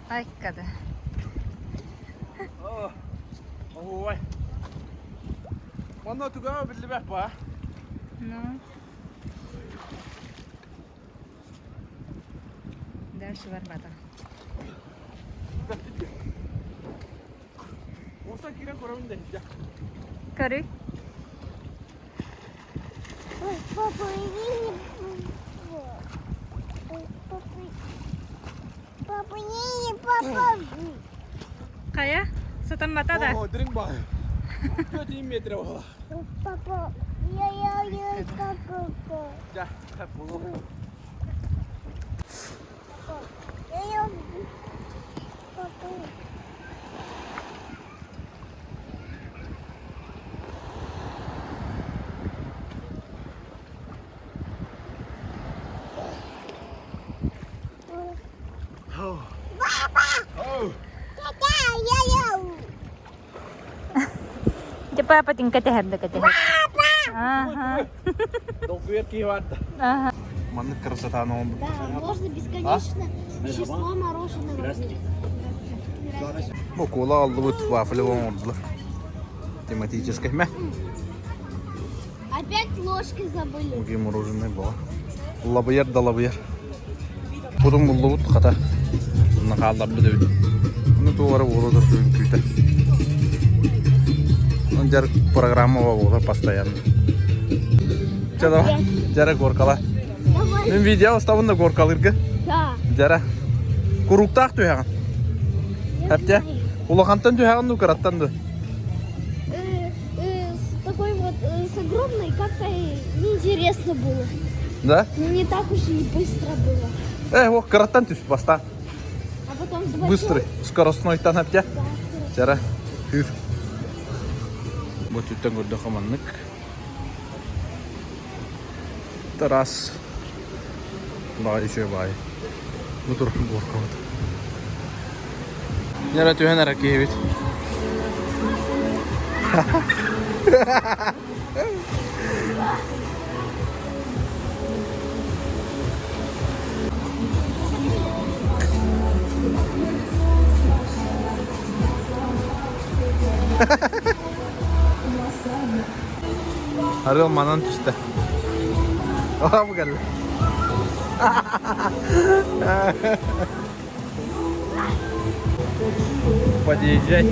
Айкада. Ой. Манна туга биллибэт ба. Ну. Дальше барбата. Уста киирэн көрөбүн да иһдэ. Көрүй. Хайа? Сатаммата да? Оо, дириҥ баҕайы. 4 метр буола. Дьэ, булу. Дьэ папатын кэтэһэр да кэтэһэр. Ага. Долгуйар киһи бар да. Ага. Маннык красотаны оҥорбут. Да, можно бесконечно число мороженого. Бу кола аллыбыт вафли оҥордулар. Тематическай мэ. Опять ложки забыли. Уги мороженое була. Лабыйар да лабыйар. Кутун буллубут хата. Онно хаалларбыт эбит. Ону туора буола да күүтэ. Он дьарык программа буола постоянно. Чэ давай, дьара горкала. Давай. Мин видео устабын да горкалырга. Да. Дьара. Куруктаах түһэҕин. Эптэ. Улахантан түһэҕин дуу, кыраттан дуу? С такой вот, с огромной как-то неинтересно было. Да? Ну не так уж и быстро было. Э, о, кыраттан түс баста. А потом с большой... Быстрый, скоростной эптэ. Да, Дьара. Күр. Бу түттэн көрдөххө маннык. Тарас. Баҕа үчүгэй баҕайы. Бу тур горкабыт. Нера түһэн эрэ киһибит. Арыал манан түстэ. Аҕам кэллэ. Подъезжай.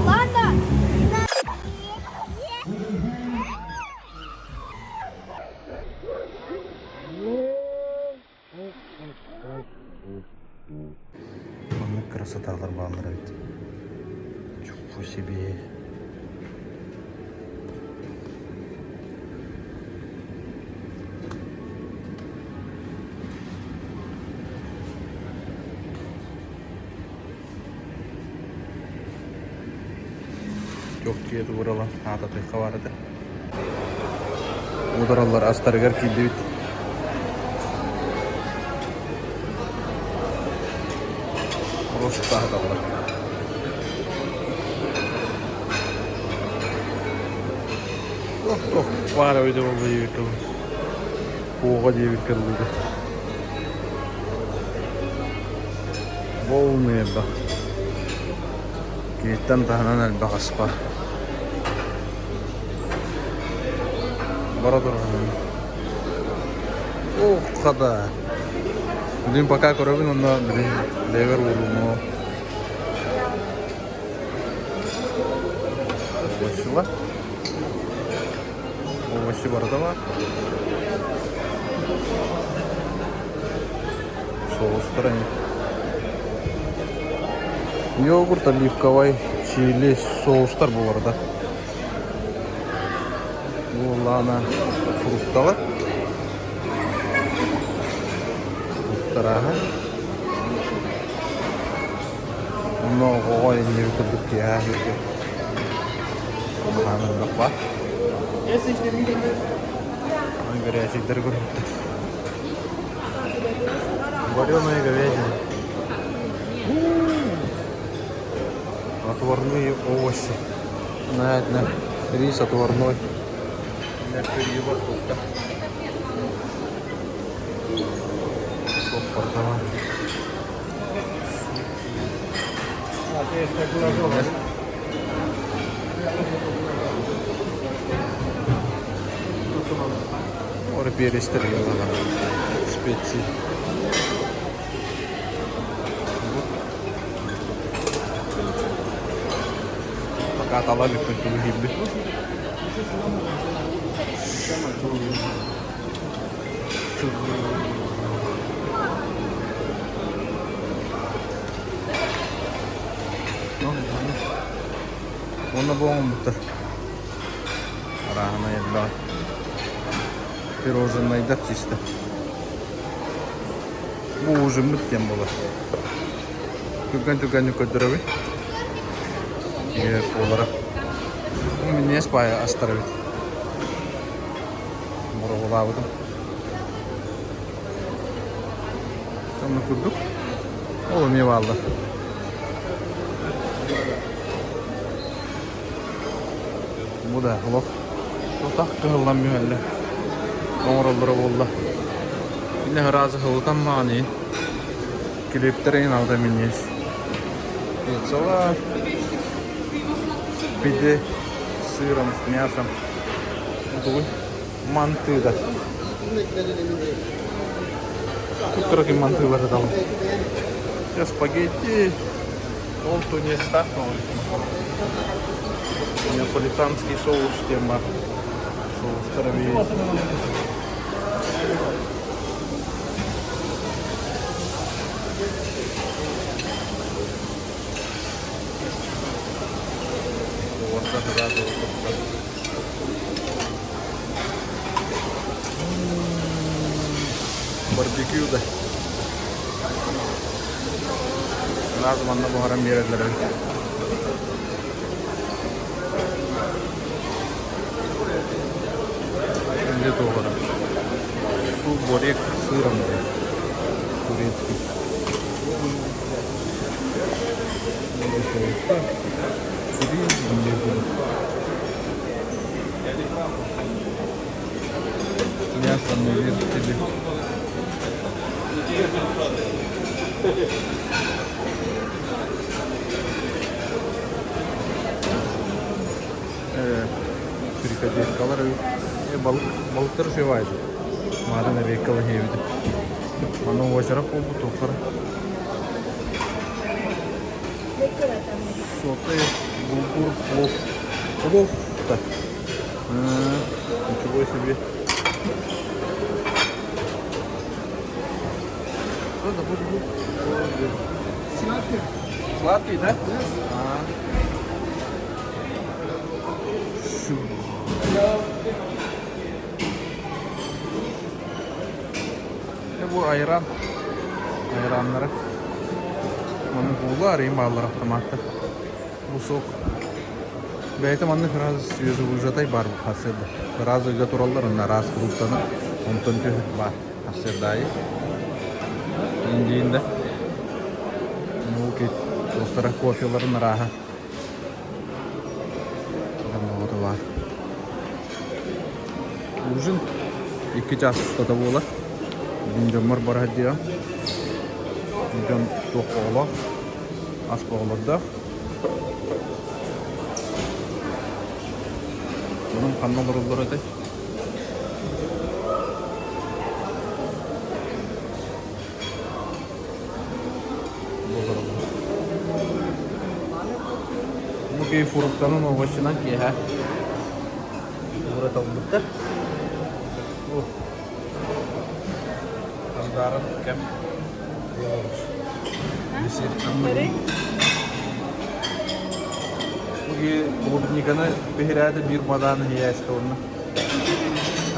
Ладно. Маннык красоталар бааллар эбит. Чуппу себе. Чох дьиэ тууралан аата туйха баар этэ. Удараллар астарыгар киирдибит. Оруостааталлар. Ох, ох, баара өйдө болду диэбит кылым. Куоҕа диэбит кыллыга. Полный элбэх. Киниттэн таһынан элбэх ас баар. Бара турар. Ох, хата. Билин пока көрөбүн онно билин бэйэбэр уурунуо. Овощила. Овощи барыта бар. Соустар эмиэ. Йогурт оливковай, чили соустар буолар да. Буоллаҕына фрукталар. Фруктарааһа. Онно оҕоҕо иннибит курдук киэһэ аһыырга улахан элбэх баар. Горячийдары көрбүттэр. Вареная говядина. Отварные овощи. На, на. Рис отварной. Суоппардаҕа. Ora перестер Специи. Пока тала бүппүт киирбит. Уонна бу оҥорбуттар. Арааһынай элбэх. Пироженайдар чисто. Бу ужиммыт диэн буолар. Түргэн-түргэнник көрдөрөбүт. Буолара. Минньигэс баайы астар эбит. Боруобалаабытым. Онно курдук. Ол эмиэ бааллар. Бу да олох тутах кыһыллан мүһэллэ. Оҥороллоро буолла. Инне ыраас ыһылытан маҕан Килиэптэр эҥин алда минньиэс. Пиццалар. Пиде с сыром, с мясом. Тугуй? Мантыыда. Куттаракин мантыылары далым. Спагетти. Ол тунецтаах Неаполитанский соус диэн бар. Соустара Барбекю да. Раз манна буһаран биэрэллэр эбит. Где туохара? Суп борек с сыром турецкий. Мясо на вертеле. Фрикаделькалар балык балыктар үчүгэй Маарын эбиэккэ иһиэбит. Аны уочарат буолбут туохтара. Соты булгур плов. Плов да. Ничего себе. Что это будет? Сладкий. Сладкий, да? А. Шу. Бу айран. Айраннары. Маны куулу арыйын бааллар автоматтар. Бу сок. Бэйэтэ маннык раз свежевыжатай бар сарсыарда. Раз ыга тураллар, онно раз фруктаны, онтон түһэ бар сарсыардаайы. Индиин да. Ну, туохтара кофеларын арааһа. Баар. Ужин 2 час устата буолар. Бүгүн дьоммор бара сылдьыам. Дьон туох оҕолоох, ас оҕолордоох. Онон ханна олороллор этэй? Бу киһи фруктанан, овощынан киэһэ ураталбыттар. Андааран кэм Бу киһи клубниканы биһирээтэ биир банааны иһээсте уонна.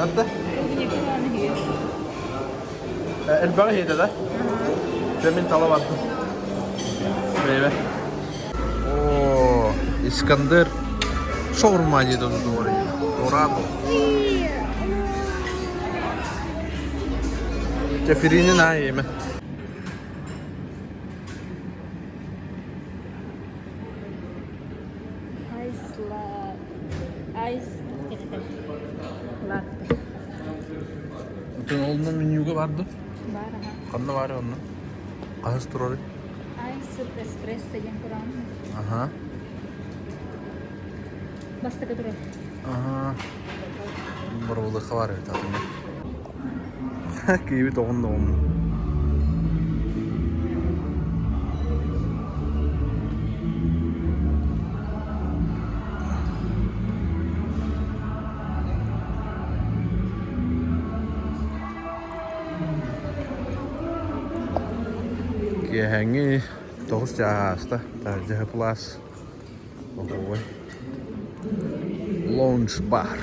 Атта? Элбэҕи иһиэтэ да? Дьэ мин тала бардым. Бэйбэ. О, Искандер шаурма диэтэ тутугар. Дорадо. Кефирини на иеме. Айсла... Айс... Латте. Онно менюга барды. Ханна баарый онно? Хаһыс турарый? Айс эспрессо диэн тураҕын. Аха. Бастакы турар. Аха. Боробулуохха баар эбит атыҥҥа. Киһибит оҕун да оҕун. Киэһээҥҥи 9 чааһа ааста. Таһырдьа плас. Оһуобай. Лоунж бар.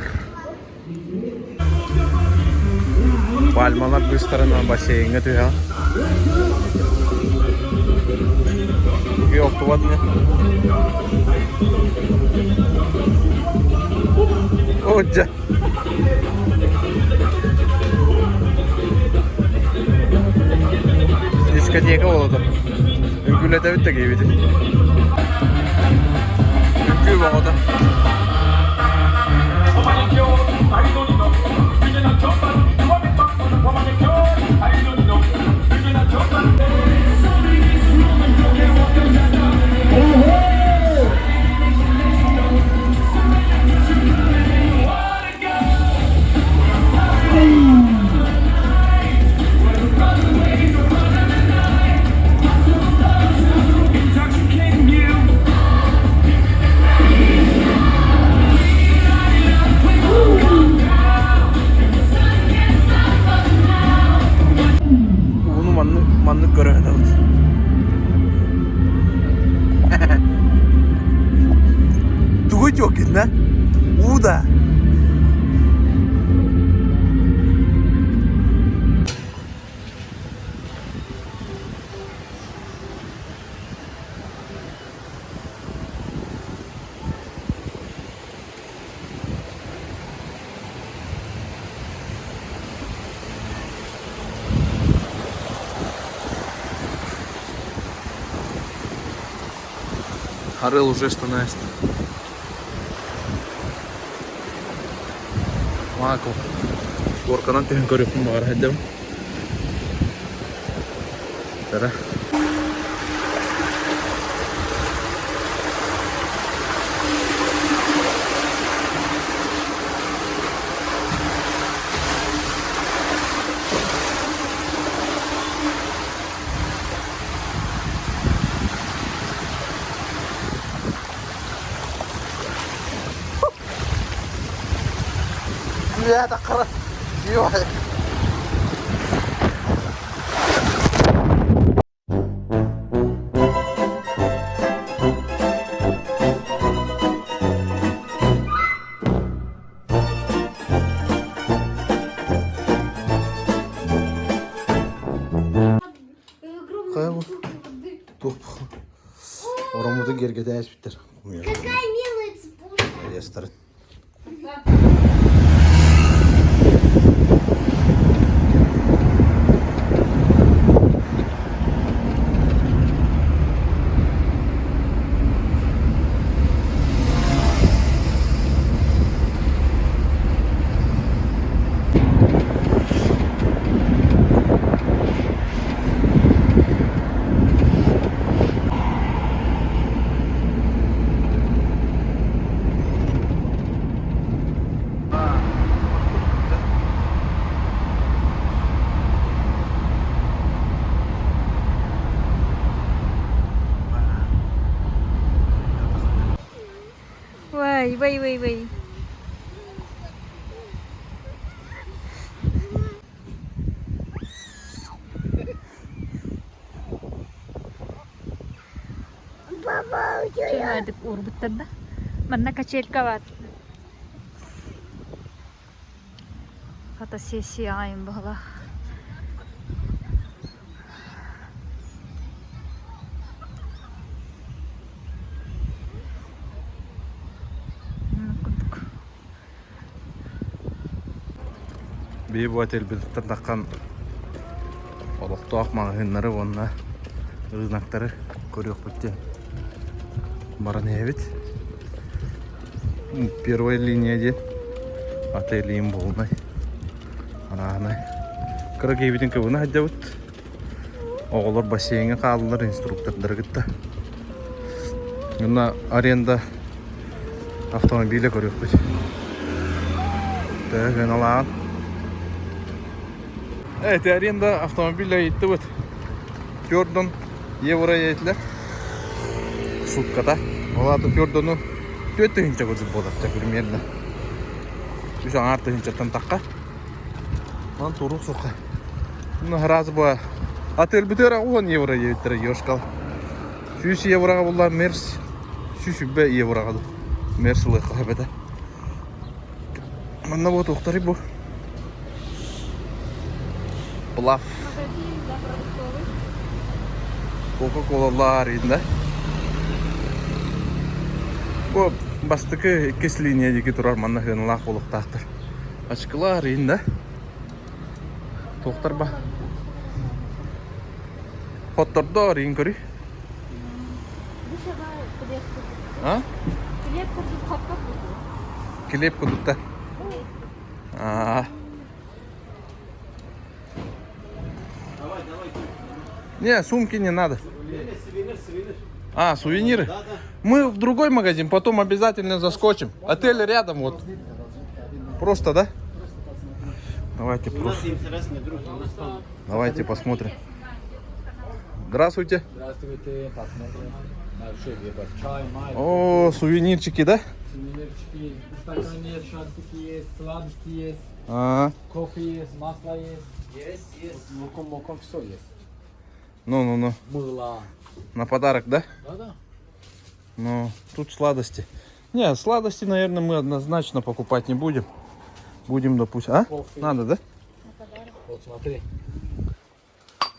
Пальмалар быыстарынан бассейҥҥа түһэҕин. Үгүй охтубат ини. Оо дьэ. Дискотека буолла. Үҥкүүлэтэбит да киһибит. Үҥкүү боҕото. Ууну маннык маннык көрө сатабыт. Тугу тёкин да? Уу да? Харыл уже становится. Макл. Горканан түһэн көрүөхпүн баҕара сылдьабын. Тара. Үөһэ таххара Ороммутун киэргэтэ ээспиттэр. Какая милая цыпушка. Естарын. Вай, вай, вай, вай. Чөһөөдүк уурбуттар да. Манна качелька баар. Фотосессия аайын быһалаах. Курдук. Биһи бу отельбытыттан таххан олохтоох маҕаһыыннары уонна рыноктары көрүөхпүт диэн баран иһэбит. Первая линия диэн отель иин буолунай. Арааһынай. Кыра киһибитин кыбына сылдьабыт. Оҕолор бассейҥҥа хааллылар инструктордары кытта. Уонна аренда автомобиля көрүөхпүт. Төһө сыаналааҕын. Эти аренда автомобиля ыйыттыбыт. Төрдөн евро этилэр. Сутката. Ол аата төрдөну 4000 курдук буолар примерно. Үс аҥаар тыһыынчаттан тахха. Ман турук суха. Ну, раз бы отель бүтэр 10 евро диэбиттэрэ ёшкал. 100 евроға булла мерс 100 евроға мерс ылыахха эбэтэ. Манна вот ухтары бу. Плав. Кока-колалар да. Бу бастакы иккис линия диэки турар манна сыаналаах буолуохтаахтар. Ачкылар да. Туохтар ба? Хоттордо арыйын көрүй. А? Килиэп курдук хоттор курдук. Килиэп курдук да. А. Не, сумки не надо. А, сувениры? Мы в другой магазин, потом обязательно заскочим. Отель рядом вот. Просто, да? Давайте просто. Давайте посмотрим. Здравствуйте. Здравствуйте, посмотрим. Большой выбор. Чай, май, О, сувенирчики, да? сувенирчики, стакан есть, шарфики есть, сладости есть, А, кофе есть, масло есть. Есть, есть. Молоком, молоком все есть. ну-ну-ну. Мыло. На подарок, да? Да-да. Ну, тут сладости. Не, сладости, наверное, мы однозначно покупать не будем. Будем, допустим. А? Кофе. Надо, да? Вот смотри.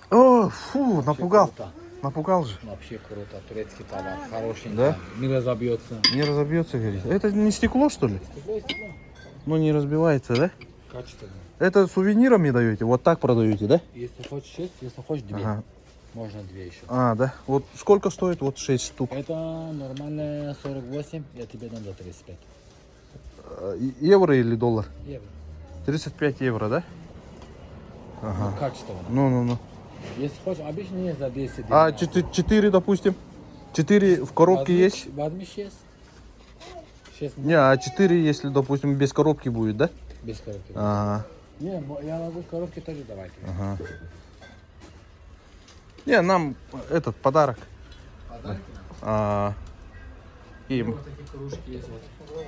О, фу, Вообще напугал. круто. Напугал же. Вообще круто. Турецкий товар. Хороший. Да? Не разобьется. Не разобьется, говорит. Это не стекло, что ли? Стекло, стекло. Ну, не разбивается, да? Качественно. Это сувенирами даете? Вот так продаете, да? Если хочешь шесть, если хочешь две. Ага. Можно две еще. А, да. Вот сколько стоит? Вот 6 штук. Это нормальная 48, я тебе дам за 35 Евро или доллар? евро. 35 евро, да? Ну, качественно. Ну-ну-ну. Если хочешь, обычно есть за 10. А 19. 4, допустим? 4 в коробке Возьми- есть? Возьми 6. 6 Не, а 4, если, допустим, без коробки будет, да? без коробки. Ага. Не, я могу коробки тоже давать. Ага. Не, нам этот подарок. Подарки? А, и Вот такие кружки есть. Вот.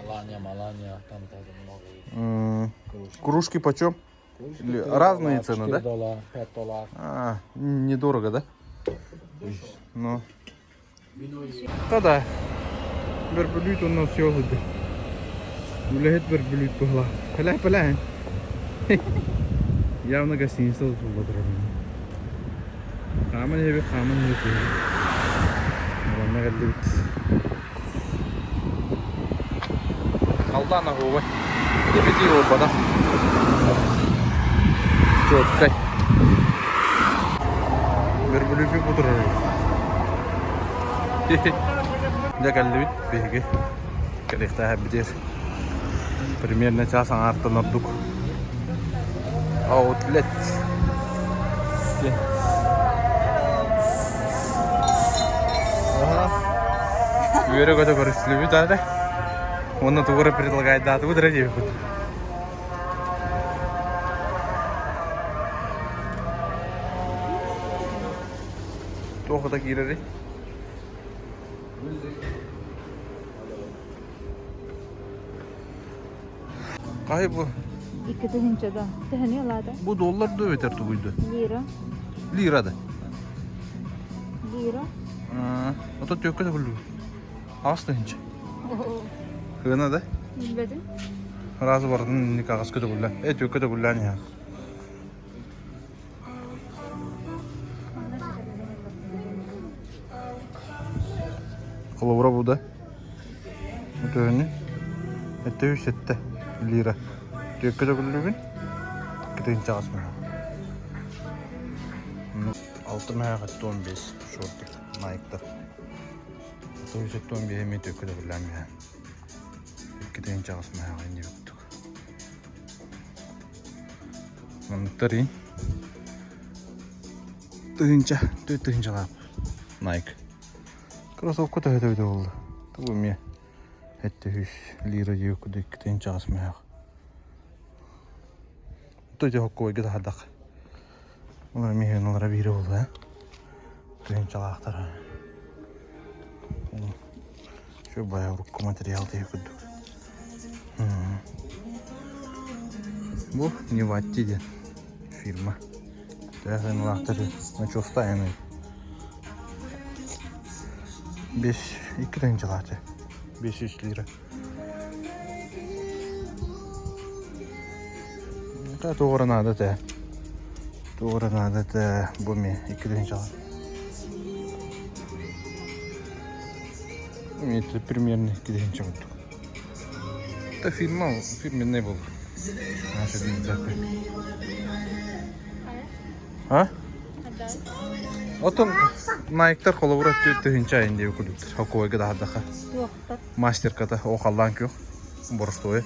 Алания, Малания, там тоже много есть. Кружки. кружки почем? Кружки Или 3 разные доллара, цены, 4 да? доллара, 5 долларов. А, недорого, да? Ну. Да-да. Верблюд у нас все выйдет. Үлэһит верблюд была. Пыля, пыля. Явно гостиница тут была Хааман эби, хааман эби. Манна кэллибит. Алдан оһуобай. Ибити буолбатах. Четкай. Верблюдү бутурар. Дьэ кэллибит биһиги. Кэлиэхтээх битиэр. Примерно час аҥаартан ордук. Аутлет. Үөрэ-көтө көрүстүлүбүт аата. Уонна тугу эрэ предлагайдаатыбыт эрэ диэбиппит. Туох да киирэрий? Хай бу? Икки тыһыынча Төһөнү ылаата? Бу доллар да өтөр тугуйду. Лира. Лира да. Лира. Ото төккө да күллү. Аҕыс тыһыынча. Кыына да? Билбэтим. Разы бардын инник аҕаска төгүллэ. Э төккө төгүллээн иһэ. Холобура бу да. Төһөнү? Эттэ үс сэттэ лира. Түөккэ төгүллүбүн. Кытыынча аҕыс мөһө. Алты мөһө 15 шортик найктар. 915 эмиэ түөккэ төгүллээн биһэн. Икки тыһыынча аҕыс мөһөҕө инни бүктүк. Манныктар иин. Тыһыынча, түөрт тыһыынчалаах Nike. Кроссовка төһө эбитэ буолла? Тугу эмиэ 700 лира диэбит курдук 2 тыһыынчаҕас мөһөөх. Ити хоккуойга таһардах. Олор эмиэ ылара биирэ буолла, ээ. Тыһыынчалаахтар. Şu bayağı урукку материал диye курдук. Бу Неватти диэн фирма. Тээхинлаахтар начостайыны. 5 2 тыһыынчалаах 500 лира. Та туора наада те. Туора наада те бу ми 2 тыһыынчалаах. Это примерно 2 тыһыынча курдук. Это фирма, фирменный был. Наша такой. А? Отон Найктар холобура 4 тыһыынча айын диэби курдуктар. Хоккойга даһардаха. Мастерката о халлаан күөх боростуой.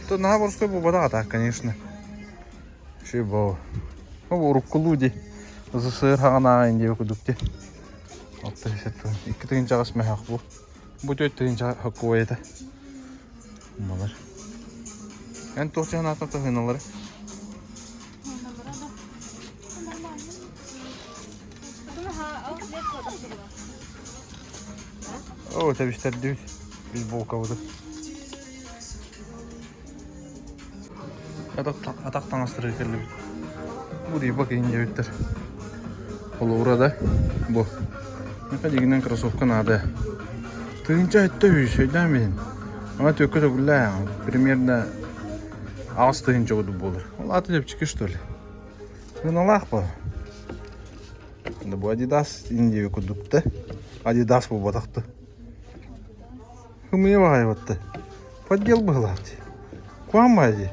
То наһаа боростуой буолбатах а так, конечно. Ши бо. Ну, уруккулуу ди. СССР хаҕанааҕын диэби курдук ди. 2 тыһыынчаҕас мөһөөх бу. Бу 4 тыһыынча хоккуой этэ. Малар. Эн туох чаһынаатан таһыналары? О, тэбистэрдибит. Biz буолкабыты. Атах таҥастары кэллибит. Бу Reebok иһин диэбиттэр. Холобура да бу. Миэхэ дьиҥинэн кроссовка наада. Тыһыынча өттө үс, өйдөөн билин. Ама түөккэ төгүллээх, примерно 8 тыһыынча курдук буолар. Ол аата чэпчэки что ли? Сыаналаах бу. Бу Adidas индиэби курдук да. Adidas буолбатах да. Ымыйа баҕайы батта. Поддел быһылаах дии. Куһаҕан баҕайы дии.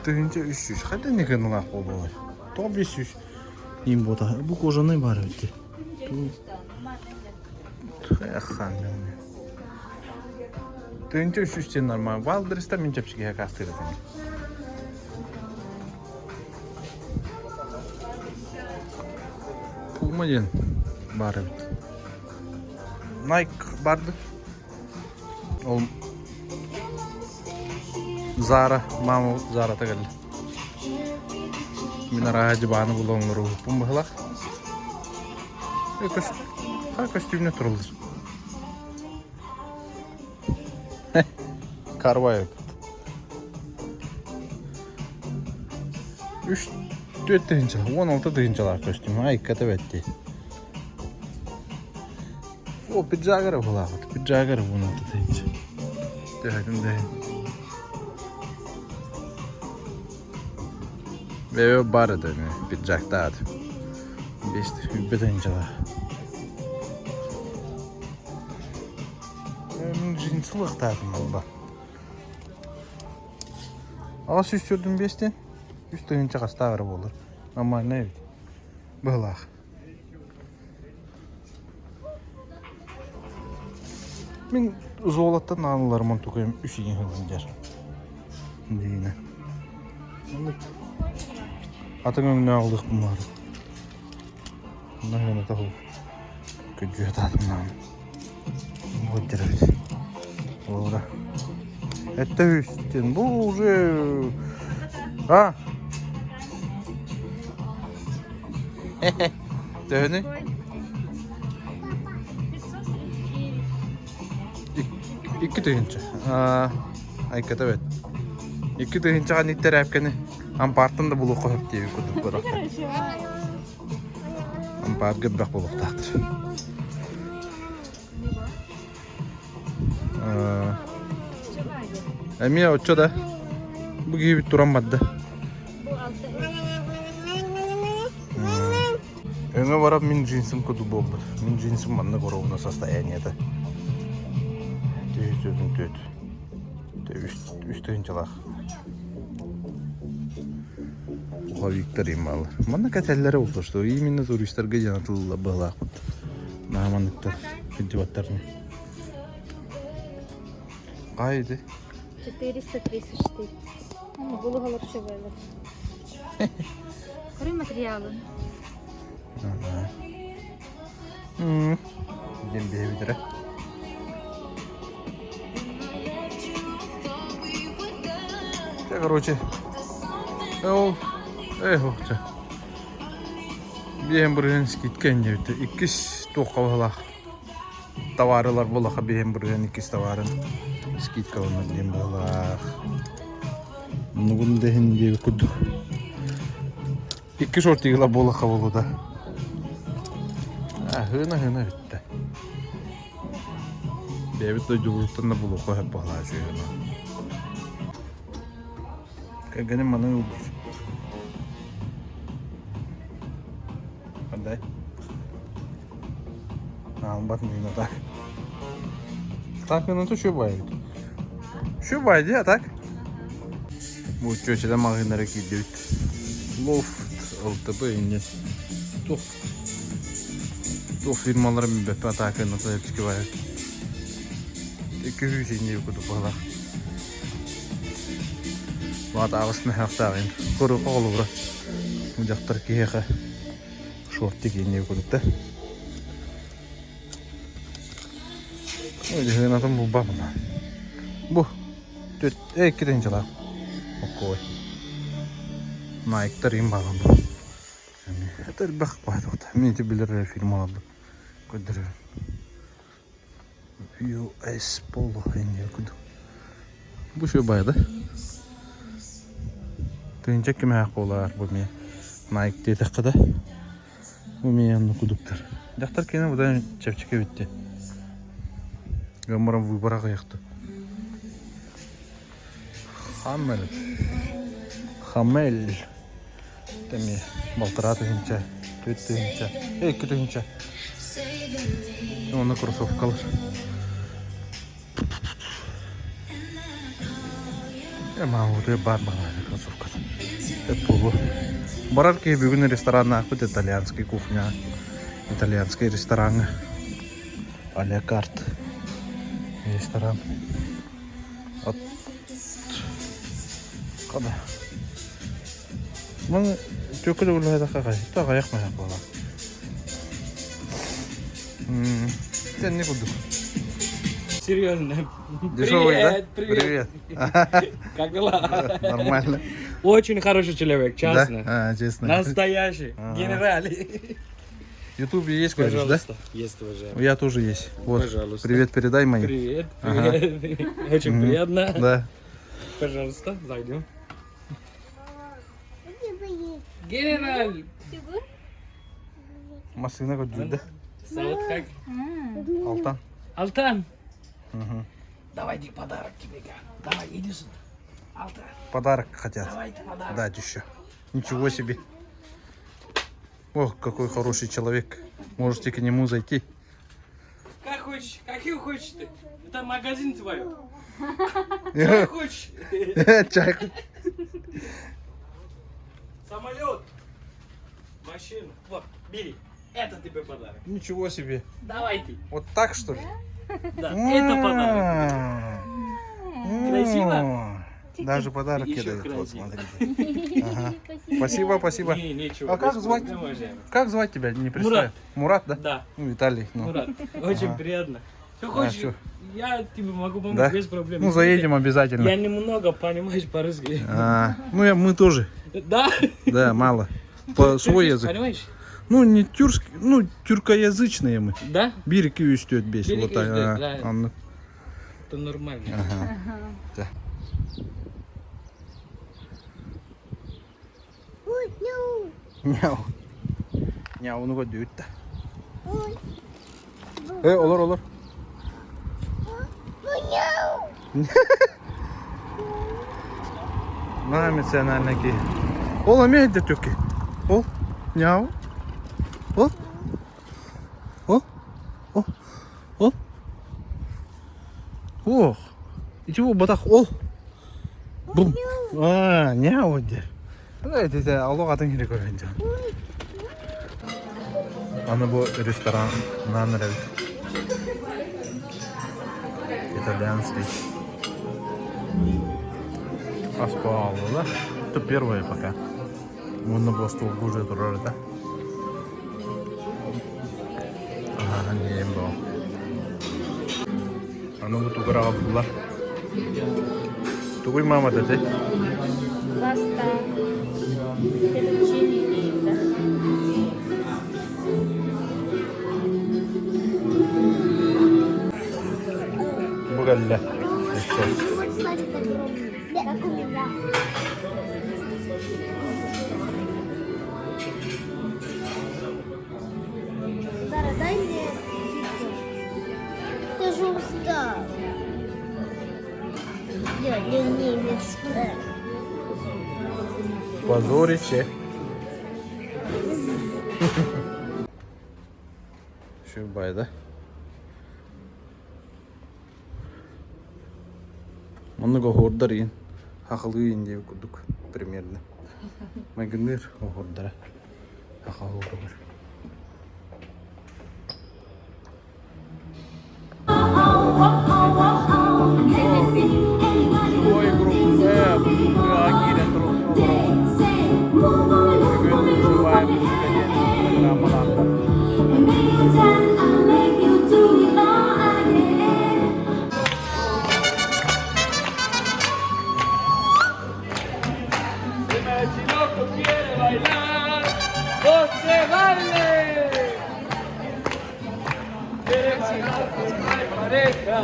1300. Хайда не гыналаах буолуой? Тоҕо 500 им буота. Бу кожаный баар эбит дии. 1300 диэн нормально. Валдеристан мин чэпчэкиһэ каастыыр этим. Puma диэн баар эбит. Nike барды. Ол Zara, мама Зарата кэллэ. Мин арааһа дьыбааны булан оҥоруохпун быһылаах. Көстүүмнэ тураллар. Карвай эбит. Үс түөрт тыһыынча, 16 тыһыынчалаах көстүүм. Айката бэтти. О, пиджак эрэ булаабыт. Пиджак эрэ 16 тыһыынча. Төһөтүн да иһин. Бэйэ бар этэ эмиэ пиджактаат. 5 тыһыынчалаах. Джинсы ылыахтаатым буолла. 845-тен 3 тыһыынча хастаах эрэ буолар. Нормальный эбит. Быһылаах. Мин золоттан аалларым онтукайым үс ийин сылдьар. Диинэ. Атын өҥнөөх ылыахпын баҕарабын. Наһыына тоһу күдьүө таатымнаан. Вот эбит. Ора. Это үстен. Бу уже... А? Төһөнүй? 2 тыһыынча. Айката бэт. 2 тыһыынчаҕа ниттэрээпкэни ампаартан да булуохха сөп диэбит курдук буолар. Ампаарга элбэх буолуохтаахтар. Эмиэ оччо да бу киһибит туран барда. Өҥө барап мин джинсым курдук буолбут. Мин джинсым маннык ровно состояниета. Түһү түөтүн түөт. Үс тыһыынчалаах. Пуховиктар иммалар. Манна кэтэллэрэ буолла, что именно туристарга диэн атылла быһалаахпыт. Наһаа манныктар сылдьыбаттар. Хай ити. 434. Булуһалар үчүгэйлэр. Көрүү материалын. Диэн биһибитирэ. Чэ, короче, ол эй хоһча. Биэһэн бырыһын скидка иннибитэ. Иккис туохха баһылаах товарылар булаха биэһэн бырыһын иккис товарын скидкаланар диэн баһылаах. Нугун дэһин диэбит курдук. Икки шортигыла буолаха буолута. Аһыына-аһыына бүттэ. Бэйэбит дойдубутуттан да булуохха сөп буолаа үчүгэй Кэргэним маны ылбыт. Отдай. Албат мина так. Так, ну то что бай? Что бай, а так? Бу чүөчэлэр маҕаһыыннара киирдибит. Лофт, ЛТБ инньэ. Туох туох фирмаларын билбэппин атааканы эпчики баар. Икки инньэ курдук баһылаах. Баат аҕыс мөһөөхтөөҕүн. Курука холобура. Бу дьахтар киһиэхэ шортик инньэ курдук да. Дьыһыынатын булбаппын. Бу икки тыһыынчалаах. Оккой. Найктар им баалан бу. Это элбэх баатахта. Мин ити билэр фирмаларбын көрдөрөбүн. US Polo инньэ курдук. Бу үчүгэй баайа да. Тыһыынча кимээх буолар бу эмиэ Nike диэтэххэ да. Бу эмиэ оннук курдуктар. Дьахтар киэнэ быдан чэпчэки эбит Гынан баран выбор аҕыйахта. Хаммел. Хаммел. Эмиэ балтараа тыһыынча, түөрт тыһыынча, икки тыһыынча. Уонна кроссовкалар. Маамутуйа баар баҕайы кроссовката. Эт буолуо. Барар киһи бүгүн рестораннаахпыт итальянский кухня. Итальянский рестораҥҥа. А-ля карт ресторан. От Хада. Маны түөккэ да үлэһэтэххэ аҕыйах маһах буолар. Тэнни курдук. Серьезно. Дешевый, да? Привет, привет. Как дела? Нормально. Очень хороший человек, честно. Да? А, честно. Настоящий. Ага. Генераль. В Ютубе есть, говоришь, да? Пожалуйста. Есть, уважаемый. Я тоже есть. Вот. Пожалуйста. Привет передай моим. Привет, Ага. привет. Очень Мгм. приятно. Да. Пожалуйста, зайдем. Генераль. Массыына көрдүүр да? Зовут как? Алтан. Алтан. Мгм. Давайте подарок тебе. га. Давай, иди сюда. Алтан, Подарок хотят давайте подарок. дать еще. Ничего себе. Ох, какой хороший человек. Можете к нему зайти. Как хочешь, какие хочешь ты? Это магазин твой. Как хочешь. Чай. Самолет. Машину. Вот, бери. Это тебе подарок. Ничего себе. Давай ты. Вот так что ли? Да, это подарок. Красиво? Даже подарок Еще кидают. Вот, красиво. смотрите. Ага. Спасибо, спасибо. Не, ничего. А как без звать? проблем, уважаемый. Как звать тебя? Не представил. Мурат, да? Да, Ну, Виталий. Ну. Мурат, очень Ага. приятно. Что хочешь, всё. я тебе могу помочь Да? без проблем. Ну, заедем обязательно. Я немного понимаешь по-русски. А, ну, я, мы тоже. Да? Да, мало. По свой язык. Понимаешь? Ну, не тюркский, ну, тюркоязычные мы. Да? Бир икки үс түөрт биэс. Бир Вот икки так. үс түөрт, а, да. оннук. Это нормально. Ага. Да. Няу. Няуну көрдүүт да. Э, олор, олор. Наһаа эмоциональный киһи. Ол эмиэ өйдөтүөкки. Ол няу. Ол. Ол. Ол. Ол. Ох. Ити буолбатах ол. Бум. Аа, няу диэр. Это олох атын киһи көрөн дьон. Аны бу ресторан нам эрэбит. Итальянский. Ас буолла. Это первое пока. Уонна бу остуолга уже турар этэ. Аһаан иһиэм боо. Аны бу тугу аҕаллылар? Тугуй маама этэй? Паста. Фетучини да? Бу кэллэ. Өссө. Как у меня. Дара, дай мне пиццу. Ты же устал. Я ленивец. Позорище. Шубайда. Маннык оһуордар иин хахалыы иин диэбит курдук примерно. Майгынныыр оһуордара саха оһуоругар. Ой, группа, ырыаҕа киирэн олоробут. Бүгүн живая музыка диэн программалаахтар. Quiere bailar, ¡José baile! Quiere bailar con mi pareja.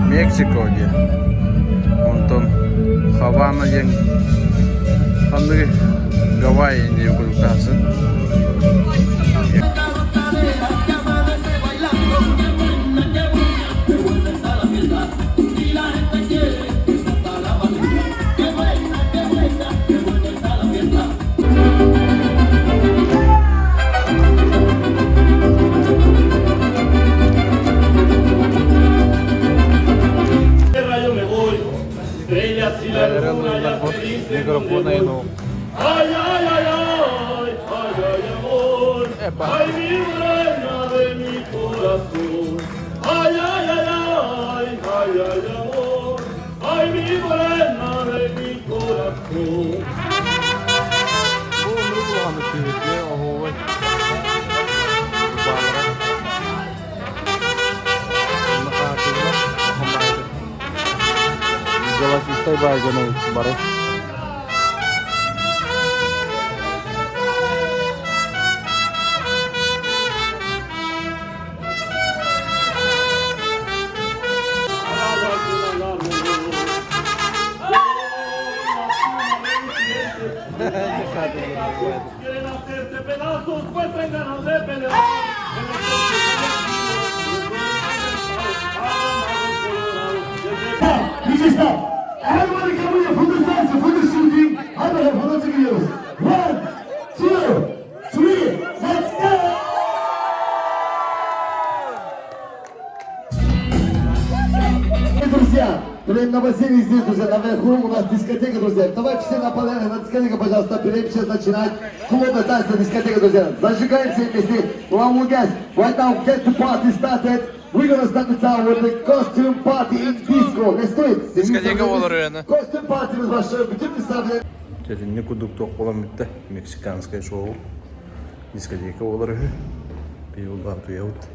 Мексико диэн. Онтон Хавана диэн ханныгы Гавайи диэн курдуктаахсын. Микрофона ину. Ay, ay, ay, ay, ay, ay, amor. Epa. Ay, mi reina de mi corazón. Ay, ay, ay, ay, ay, ay, amor. Ay, mi morena de mi corazón. Бу оннук улахан түһүлгэ оһуобай баалара. Онно хаартылар улахан Золотистай баай дьоно бары. Quieren hacerse pedazos, pues traen ganas de pelear. DJ stop. Everybody come here for the dance, for the shooting. Hadi bakalım fotoğraf çekiliyoruz. One, two, three, let's go! Друзья, прямо на бассейне здесь, друзья, наверху у нас дискотека, друзья. Давайте все на панелях, на дискотека, пожалуйста, перейдем сейчас начинать. Клубная танцы, дискотека, друзья. Зажигаем все вместе. Well, guys, right now, get the party started. We're gonna start it out with the costume party in disco. Let's do it. Дискотека olur yani. Kostüm partimiz başlıyor. Bütün misafirler Дьэ курдук туох буолан бүттэ мексиканское шоу дискотека буолар үһү биир улаан туйабыт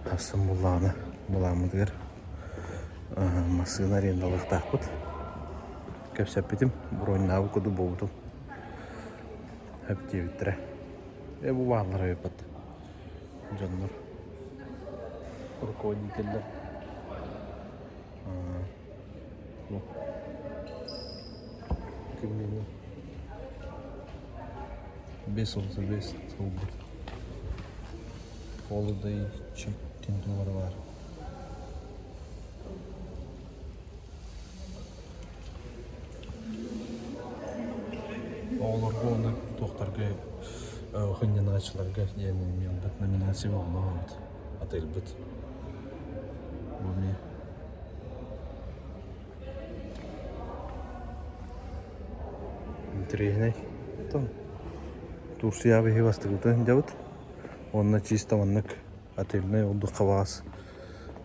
хассан буллаҕына булааммытыгар массыына арендалыахтаахпыт кэпсэппитим броньнаабыт курдук буолбутум сөп диэбиттэрэ э бу бааллар эбиппит дьоннор руководителлэр бу кимниин 535 рубль Holiday check-in numara бар. Оҕолорго уонна туохтарга Хынньанааччыларга диэн эмиэ ылбыт номинация оҕолообут, атыырбыт. Бу эмиэ Интэриэһинэй. Турцияҕа биһиги бастакыбытын сылдьабыт. Уонна чисто маннык отельнай ордук хабаҕас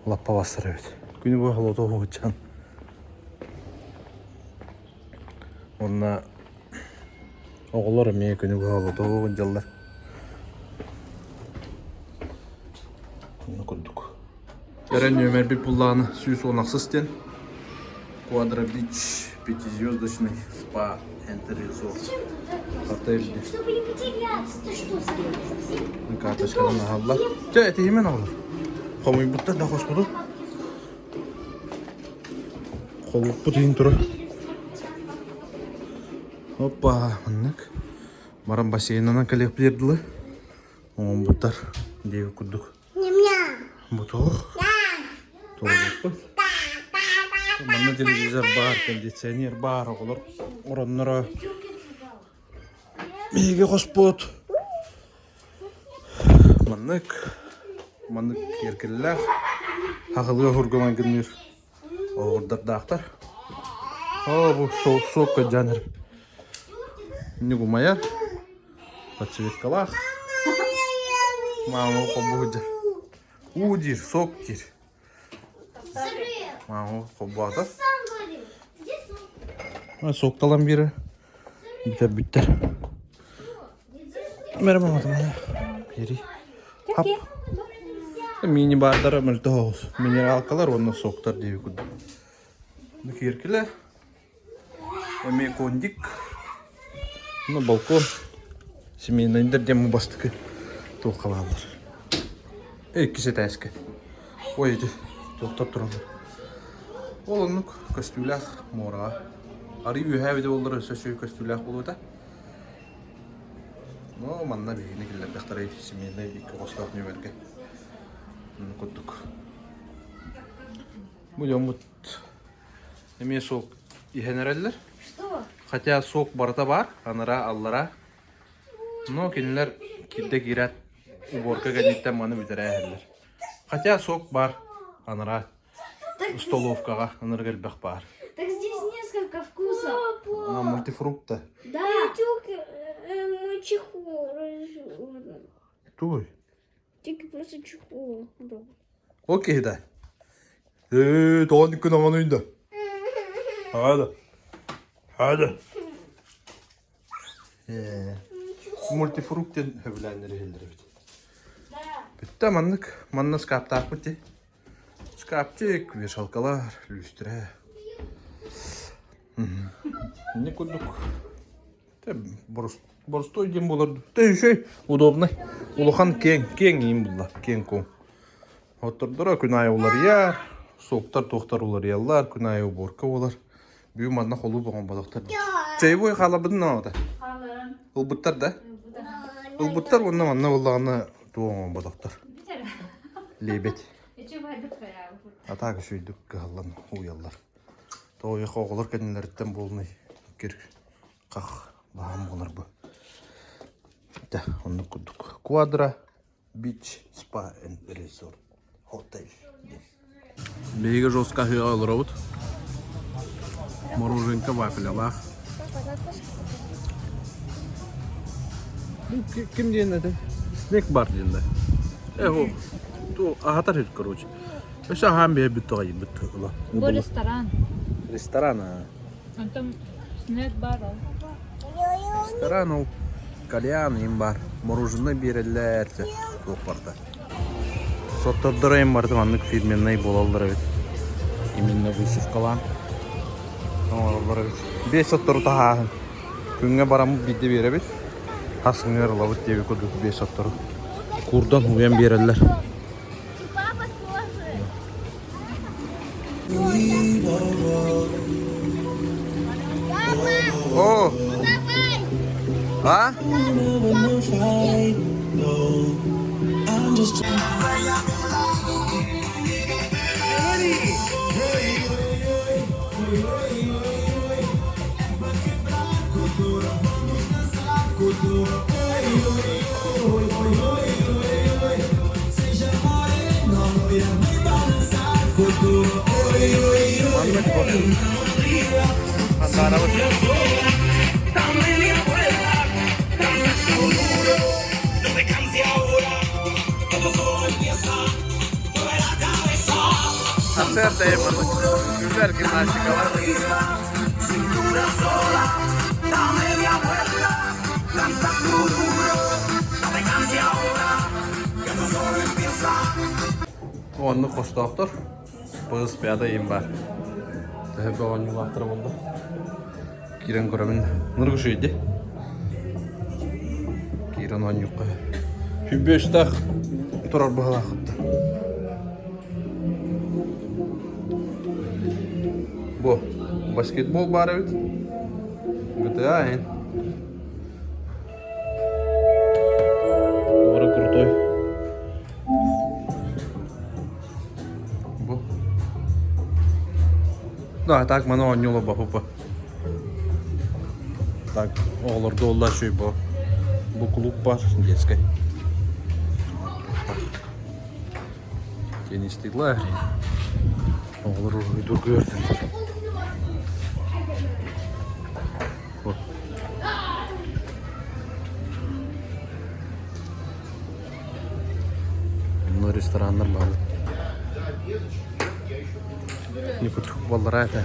лаппа бастар эбит. Күнү быһа холуота уһугуччан. Уонна оҕолор эмиэ күнү быһа холуота уһугуччаллар. Онно курдук. Эрэн нүөмэрбит буллаҕына 116 диэн Quadra Beach пятизвездочный спа and resort отель Чтобы не потеряться, ты что, совсем? Карточканан аһаллар. Чэ, этиһимэн оҕолор. Хомуйбуттар да хоспуту. Холуппут иһин тура. Оппа, маннык. Баран бассейнынан кэлиэхпитигэр дылы. Оҥоммуттар диэбит курдук. Бу туох? Туолбуппут. Манна телевизор баар, кондиционер баар, оҕолор оронноро биһиги хоспут. Маннык, маннык киэркэллээх, хахылыга хурга майгынныыр оҕурдардаахтар. Оо, бу суок кырдьан эрэр. Инник умайар. Подсветкалаах. Маама холбуу сылдьар. Уу диир, сок диир. Маама холбоото. Сокталан биэрэр. Бүтэр бүттэр. Мэрэ мамата Бери. Хап. Мини-бардара мөлтөх оҕус. Минералкалар уонна соктар диэби курдук. Киэркилэ. Эмиэ кондик. Ну, балкон. Семейнайдар диэн бастакы туохха бааллар. Иккис этээскэ. Ой, ити туохтар тураллар. Ол оннук көстүүлээх муораҕа. Арыы үөһээ эбитэ буоллар өссө үчүгэй көстүүлээх буолуо этэ. Но манна биһигини киллэрдэхтэрэй семейнай икки хостоох нүөмэргэ. Курдук. Бу дьоммут эмиэ сок иһэн эрэллэр. Хотя сок барыта баар, анараа аллараа. Но кинилэр кирдэ киирээт уборка кэнниттэн маны бүтэрэ иһэллэр. Хотя сок баар, анараа столовкаҕа ынырык элбэх баар. Так здесь несколько вкусов. А, мультифрукта. Да. Мой чехол. Туй. Тик просто чехол. Окей да. Ээ, тоҕо күн оҥонуйда. Hadi. Hadi. Ээ, мультифрукт диэн сөбүлээннэр иһэллэр эбит. Бүттэ маннык. Манна скаптаахпыт дии. Шкафчик, вешалкалар, люстра. Не курдук. Боростой диэн буолар. Тэ үчүгэй, удобный. Улахан киэҥ, киэҥ иин булла, киэҥ-куоҥ. Оттордоро күн аайы уларыйар, суоктар туохтар уларыйаллар, күн аайы уборка буолар. Бүгүн манна холууп оҥорботохтор. Чайбой хаалабытын оҥота. Ылбыттар да? Ылбыттар уонна манна буоллаҕына туох оҥорботохтор. Лебедь. Атаак үчүгэйдик кыһаллан ууйаллар. Тоҕо оҕолор кэннилэриттэн буолунай кир хах баһаам буолар бу. Дьэ, оннук курдук. Quadra Beach Spa and Resort Hotel диэн. Биһиги жестко аһыыга олоробут. Мороженка вафлялаах. Ким диэн этэ? Снэк бар диэн да. Э, ту аһатар ир, короче. Өссө аһаан биһэбит тоҕайбыт ыла. Бу ресторан. Ресторан, а. Онтон снэк бар ол. Ресторан ол кальян им бар. Мороженое биэрэллэр туох барда. Соттордоро им барда маннык фирменный буолаллар эбит. Именно вышивкалаан оҥороллор эбит. Биэс соттору таһааһын. Күҥҥэ бараммыт биирдэ биэрэбит. Хас ыҥыыр ылабыт диэби курдук биэс соттору. Куурдан уйан биэрэллэр. Папа тоже. О! А? Барабыт. Концерт Güzel gimnastikalar. Оннук хостоохтор. Быыс пятый им бар. Төһө оонньуулаахтара буолла. Киирэн көрөбүн. Ныргы шүйді. Киирэн оонньуохха. Хүббүөстэх турар быһалаахытта. Бу баскетбол баар эбит. GTA эн. Ора крутой. Бу. Да, так маны оонньуулар баппа. Так, оҕолорго олла үчүгэй бу. Бу клуб бар детскай. Теннистийлар. Оҕолор уруһуйдуурга үөрдүлэр. Бу. Онно рестораннар бааллар. Не курдук буоллара этэ.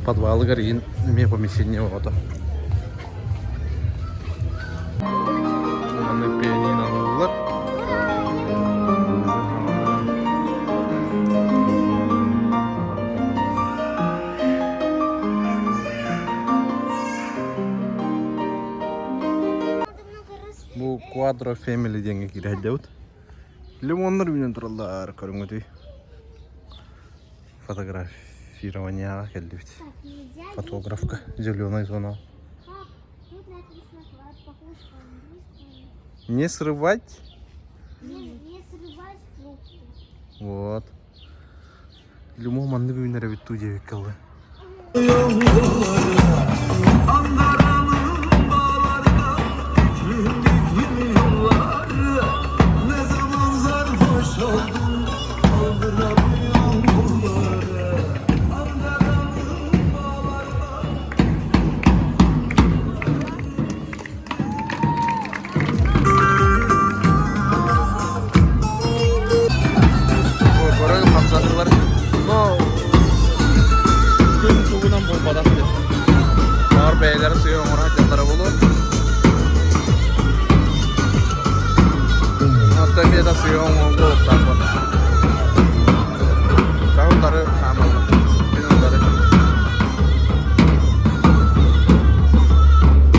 Подвалыгар иин эмиэ помещение оҕото. Маннык пианино ыллар. Бу Quadro Family диэҥҥэ киирэ сылдьабыт. Лимоннар үүнэн тураллар көрүҥҥүтүй. Фотографированияҕа кэллибит. Фотографка зеленая зона. Не срывать. Не срывать фрукты. Вот. Лимон маннык үүнэр эбит дуу диэбиккэ дылы. Көрөн хамсаныылар. Но күн тугунан буолбатах диэн. Баҕар бэйэлэрэ сыыйа оҥоро сылдьаллара буолуо. Оттон эмиэ да сыыйа оҥоһуллуохтаах буолла.